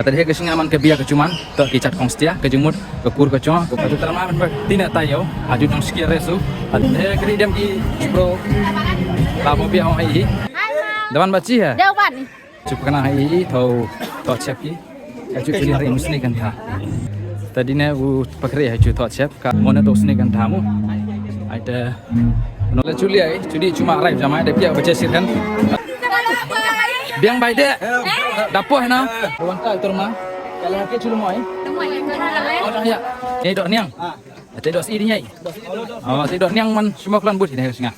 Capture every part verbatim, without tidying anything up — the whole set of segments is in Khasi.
Ata dei ka shnga man ka bia ka chuman, to ki chat khongstiah, ka jingmut, ka kur ka chong, ka patu terma man ba. Tine ta yo, aju dong skia resu. Ata dei ka ri dem ki bro. La bo bia hong ai. Dawan ba chi ha? Dawan. Chup kana ai to, to chep ki. Ka chu chuli ri musni kan tha. Ta dine u pakre ha chu to chep, ka mona to sni kan tha mu. Ai te. No la chuli ai, chuli chuma rai jama de pia bache sir kan. Biang bai de. Dapoh na. Wan ta terma. Kalau ke chulu moi. Oh ya. Ni dok niang. Te dok si di nyai. Oh, te dok niang man semua kelan but ni singa.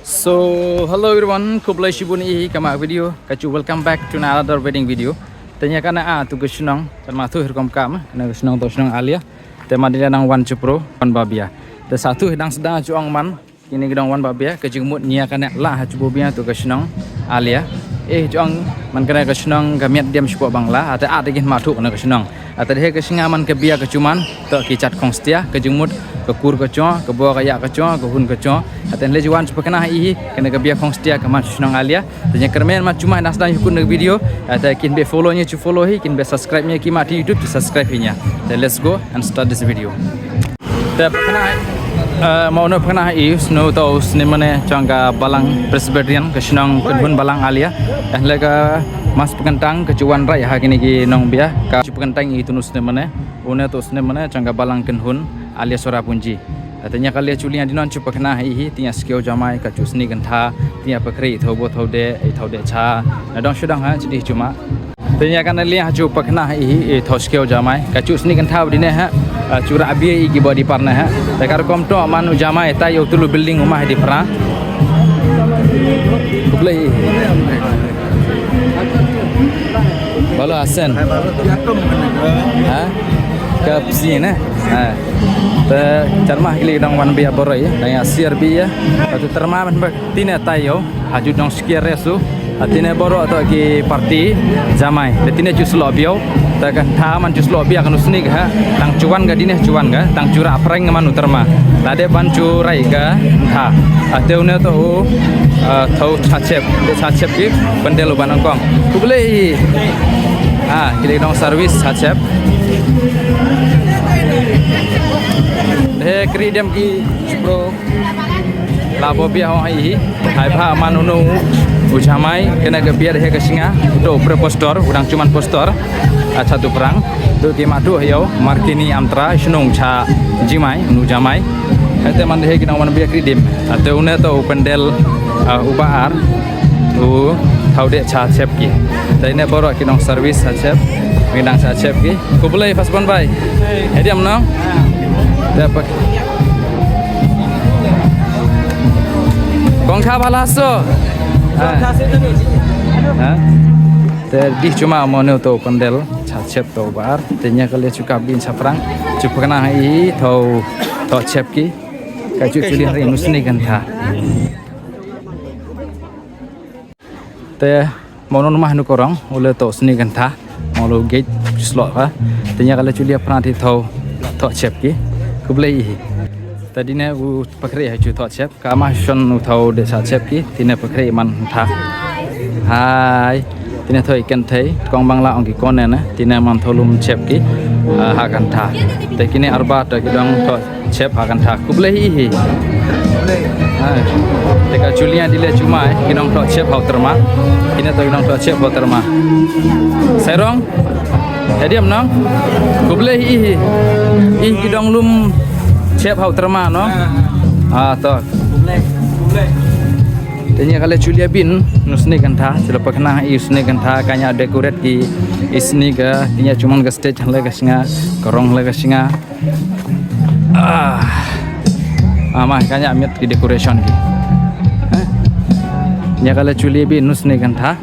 So, hello everyone, khublei shibun ïa ka ma video, ka chu welcome back to another wedding video. Te nya kana a tu ka shnong, kan ma tu hirkom kam, na ka shnong to shnong Alia. Te ma dia nang wan chupro, wan babia. Te sa tu dang sdang chu ong man, kini ki dong wan babia, ka jingmut nia kana la ha chu babia tu ka shnong Alia. Eh, chu ong man kana ka shnong ka miat diam shupo bangla, ate a te kin ma tu kana ka shnong. Ata dei ka shnga man ka bia ka chuman, to ki chat khongstiah, ka jingmut, ka kur ka chong, ka bo ka ya ka chong, ka hun ka chong. Ata le juan chupa kana i, kana ka bia khongstiah ka man shnong Alia. Te nya kermen ma chuma na sdang yukun na video. Ata kin be follow nya chu follow hi, kin be subscribe nya ki ma ti YouTube chu subscribe hi nya. Te let's go and start this video. Te pakana, eh, mau no pakana i snu to sni mane chong ka balang Presbyterian ka shnong Kynhun Balang Alia. Eh le ka mas pakantang ka chuan rai ha kini ki nong bia ka chu pakantang i tunu sni mane. Une to snem mane chong ka balang Kynhun Alia Sorapunji. Te nya ka le chuli di non chu pakna hi hi, tia skeo jamai ka chu sni kan tha, tia pakri tho bo tho de, i tho de cha. Na dong shudang ha chidi chuma. Te nya ka na le ha chu pakna hi hi, i tho skeo jamai ka chu sni kan tha di ne ha. Chu ra bia i ki body part ne ha. Te ka rukom to man u jamai ta yo tulu building uma di pra. Kublai. Balo asen. Ha? Ka psi ne? Ha. Te charma kili dang wan bia boroi, dang ya siar bia. Patu terma ban bak tine tayo. Aju dong sikiar resu. Tine boro to ki parti jamai. Te tine ju slo bio. Te kan tha man ju slo bia kan usni ha. Tang chuan ga dine chuan ga. Tang chura apreng man uterma. Lade ban chu rai ga tha. Ate une to u, ah, thau cha chep, de cha chep ki pandel u ban angkong. Kublei. Ah, kile dong service cha chep. He kri dem ki bro. La bo bia ho hai hi. Hai pha man unu u jamai kena ke bia he ka singa. To pre postor, udang chuman postor. Acha tu perang. Tu ki madu yo, markini amtra, shnong cha jimai, nu jamai. Ate man he ki nong wan bia kri dim. Ate une to u pandel, ah, u ba ar, u thau de cha chep ki. Te ne boro ki nong service cha chep, mi dang cha chep ki. Kublai pas bon bai. Hediam nong. Te pak. Kong kha bala so. Ha? Te di chuma mo ne to pandel cha chep to bar. Te nya kale chu ka bin sa prang. Chu pakna ha i to, to chep ki. Ka chu chu di hari musni kan tha. Te mo non mah nu korong, ule to sni kan tha. Mo lo gate slot ha. Te nya kale chu li prang ti to, to chep ki. Kublai hi. Te di ne u pakre ha chu to chep. Ka ma shon u thau de sa chep ki, tine pakre man tha. Hai. Tine thoi ken thei, kong bangla ong ki kone ne, tine man thau lum chep ki, ah, ha kan tha. Te kine arba te ki dong thau chep ha kan tha. Kublei hi hi. Hai. Te ka chulia dile chumai, ki dong thau chep hau terma. Kine to ki dong thau chep hau terma. Serong. Hediam nang. Kublei hi hi. Ih ki dong lum chep hau terma no. Ah, to. Te nya kale chulia bin, nu sni kan tha, chila pakna i sni kan tha, kanya decorate ki i sni ka, kanya chuman ka stage le ka singa, ka rong le ka singa. Ah. Ama kanya miat ki decoration ki. Eh? Nya kale chulia bin, nu sni kan tha,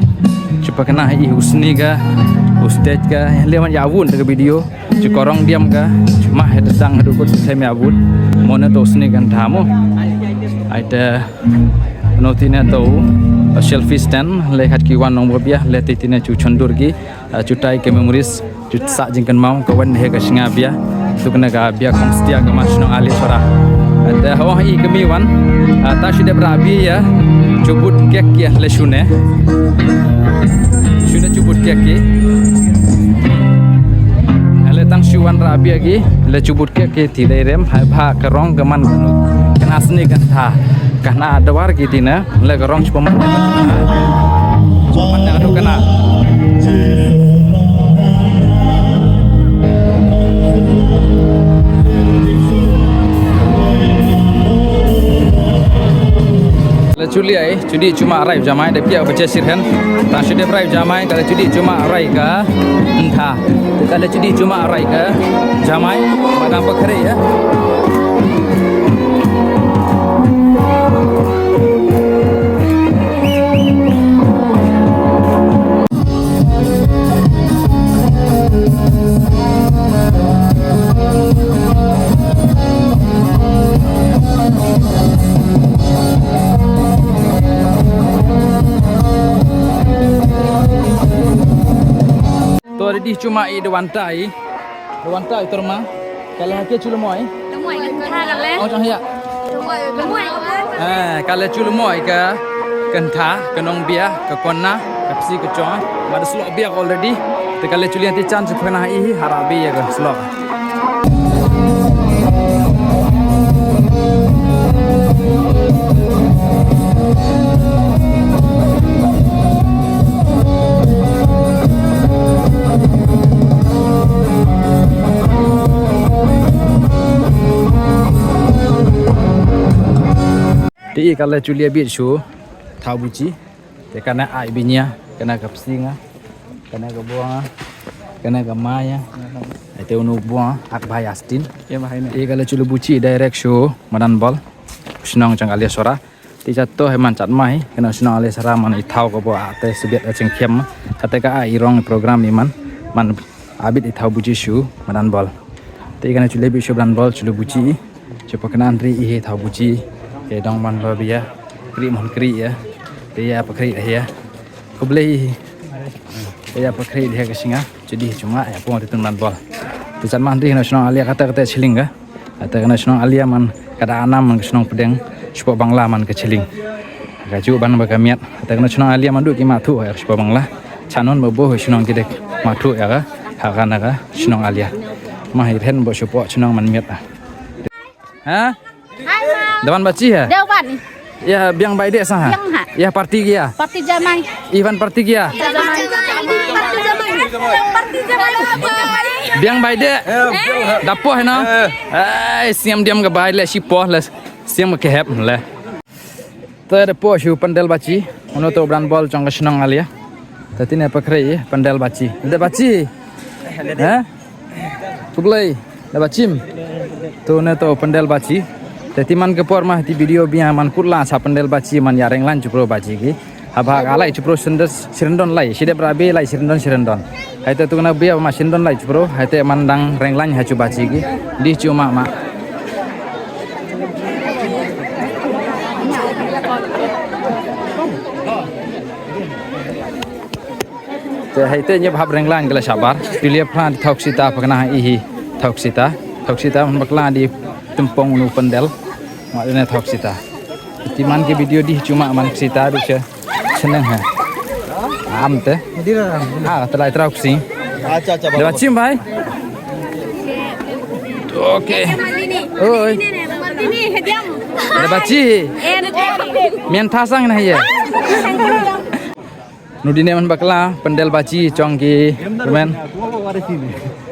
chu pakna i u sni ka, u stage ka, le man ya wun ka video. Chu korong diam ka, chu mah he tang hadu kut he me abut. Mo ne to sni kan tha mo. Ai te no tine to, a selfie stand, le khat ki wan nong bia, le te tine chu chondur ki, a chu tai ke memories, chu sa jing kan mau, ka wan he ka singa bia. Tu kena ka bia khongstiah ka ma shnong ali sora. Ai te ho i ka mi wan, a ta shi de bra bia, chu but kek ya le shune. Shune chu but kek ki. Ra bia ki, la ju bud ki ki ti dei rem, hai ba ka rong ka man ka nuk. Ka na sni ka tha, ka na dawar ki ti na, la ka rong chupa man. Chupa man ka nuk ka na. La ju liai, ju dih jumah rai jamai, da pia ba je sirhen. Tang shu dep rai jamai, ka la ju dih jumah rai ka ntha. Ka la ju dih jumah rai ka jamai, ba dang ba khrei ya. To, dih jumah i da wan tai. Da wan tai terma. Ka la ha ki ju lemoi. Lemoi ka le. Oh, jong hia. Lemoi ka. Eh, ka la ju lemoi ka, ka ntha, ka nong bia, ka konna, ka psi ka jong. Ma da sloh bia already. Te ka la ju lian ti chan ju pernah i, harap bia ka sloh. Te i ka la ju lian bit shu thaw buji. Te kane ai binia, kane ka psi nga, kane ka bua nga, kane ka mai nga. Ai te unu bua ak bai astin. Ye, bahai ne. I ka la ju lian buji direct shu madan bol. Shnong jong Aliasora. Te jat to he man jat mai, kane shnong Aliasora man i thaw ka bua te sbiat a jingkhem. Kate ka ai i rong i program i man, man abit i thaw buji shu madan bol. Te kane ju lian bit shu madan bol, ju lian buji. Ju pa kane ri i he thaw buji. He dong man ba bia. Kri mon kri ya. Te ya pa kri ya. Khublei. Te ya pa kri ya ka singa. Ju dih jumah ya pung ti tun madan bol. Te jat man ri na shnong Alia kata kata chiling ka. Kata kane shnong Alia man ka da anam man ka shnong Pdeng. Shu pa Bangla man ka chiling. Ka ju ban ba ka miat. Kata kane shnong Alia man du ki mathu ya shu pa Bangla. Chanon ba bo shnong ki dek mathu ya ka. Ha kane ka shnong Alia. Ma hi rhen ba shu pa shnong man miat. Ha? Hai, ma. Da wan bachi ha? Da wan. Ya, biang bai de sa ha? Biang ha. Ya, party kia? Party jamai. Ivan party kia? Party jamai. Party jamai. Party jamai. Biang bai de. Eh? Da poh no? Eh. Ai, siam diam ka bai le si poh le. Siam ka hep le. Te da poh shu pandel bachi. Uno to bran bol jong ka shnong Alia. Te tine pakhrei pandel bachi. Da bachi. Ha? Khublei, da bachim. To ne to pandel bachi. Te ti man ka por ma ti video bia man kut la sa pandel bachi man ya reng lan chupro bachi ki. Haba ka lai chupro sendes sirendon lai, sidep rabe lai sirendon sirendon. Hai te tu kena bia ma sirendon lai chupro, hai te man dang reng lan ha chu bachi ki. Di chu ma ma. Te hai te nyep hap reng lang kala shabar. Pilia phran thok sita pakna i hi thok sita. Thok sita man bakla di tumpong nu pandel. Ma ne thok sita. Ti man ki video di chuma man sita du che. Seneng ha. Am te. Ah, te lai trok si. Acha, acha. Lewat chim bai. Okay. Oi. Lewat chi. Mian thasang na ye. Nudine man bakla, pandel bachi, chong ki, men.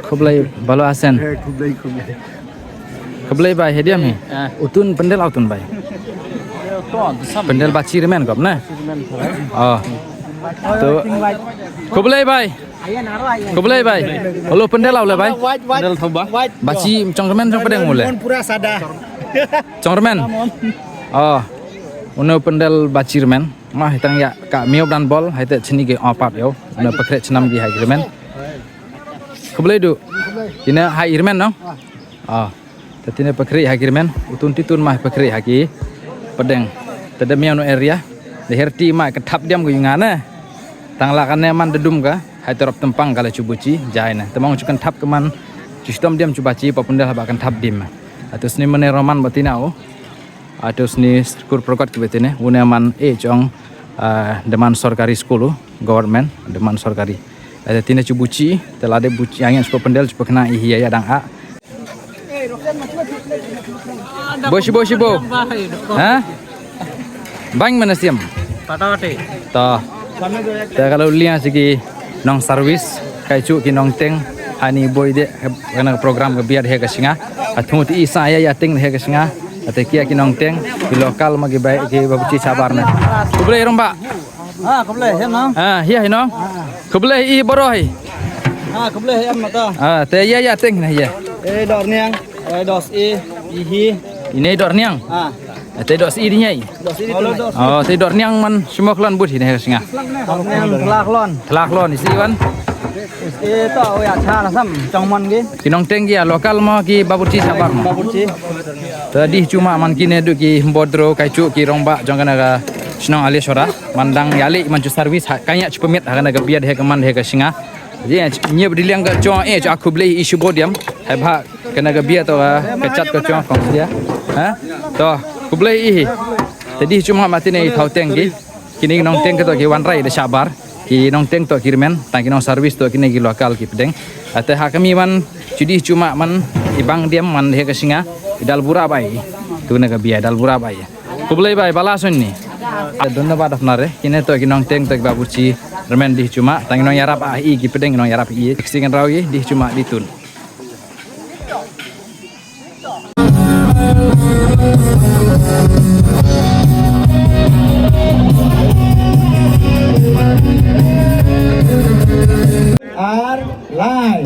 Khublei, balo asen. Eh, khublei, khublei. Khublei bai, hediam hi. Ah. Utun pandel utun bai. Pandel bachi remen kop, ne? Oh. To. Khublei bai. Khublei bai. Halo pandel au le bai. Pandel thoba. Bachi, chong remen, chong padeng mule. Pura sada. Chong remen. Oh. Uno pandel bachi remen. Ma hitang ya ka miop dan bol hai te chini ke opat yo. Na pakre chnam gi hai remen. Khublei du. Ina hai remen no? Ah. Te tine pakre hai remen. Utun titun ma pakre hai padeng. Te da miano area. De herti ma ka thap diam ko yunga ne. Tang la kane man dedum ka. Hai terop tempang kala chubuchi jai ne. Temang chukan thap ke man. Chistom diam chubachi pa pundal ba kan thap dim. Atus ni mane roman batina o. Atus ni skur prokot ki betene, une man e chong, ah, deman sorkari school, government, deman sorkari. Te tine chu buchi, te lade buchi, ïa ngi shu pandel shu kena i hi ïa dang a. Bo shibo shibo. Ha? Bang mana siam. Patati. To. Te ka la liang sha ki nong service, kai chu ki nongteng, hani boi de, kane ka program ka biat he ka shinga. Atung ti isa ïa ïa teng he ka shinga. Ate kia ki nongteng, ki local ma ki bai, ki ba buchi shabar na. Khublei Rangbah. Ah, khublei, hiam nong? Ah, hiya hi nong. Khublei i baro hi. Ah, khublei, hiam mata. Ah, te ïa ïa teng na ïa. Eh, dor niang. Eh, dos i, i hi. Ine dor niang. Ah. Te dos i di nyai. Dos i di tu. Oh, te dor niang man shimo klon but hi ne singa. Dor niang thlak lon. Thlak lon isi wan. Eh, to ya cha na sam chong mon gi. Ki nongteng ki a local mo ki baburchi shabar mo. Baburchi. Te dih chuma man kine du ki bodro kai chu ki Rangbah jong kane ka shnong Aleshwara. Man dang ïa leh man chu service ha kanya chu permit ha kane ka biat he ka man he ka shinga. Ye nyep di liang ka chong eh chu a khublei i shu bodiam. Hai bha kane ka biat to ka chat ka chong kong sia. Ha? To khublei i hi. Te dih chuma ma tine i thau teng ki. Kine ki nongteng ki to ki wan rai da shabar. Ki nongteng to ki rmen tang ki nong service to kine ki local ki pdeng. Ate ha kami man chu dih chuma man i bang diam man he ka shinga i dal bura bai. Tu ne ka bia dal bura bai. Khublei bai bala sonni. Dhonyabad apnare kine to ki nongteng to ki baburchi rmen dih chuma tang ki nong ïarap a i ki pdeng nong ïarap i. Sing rau i dih chuma di tun. Ar lai.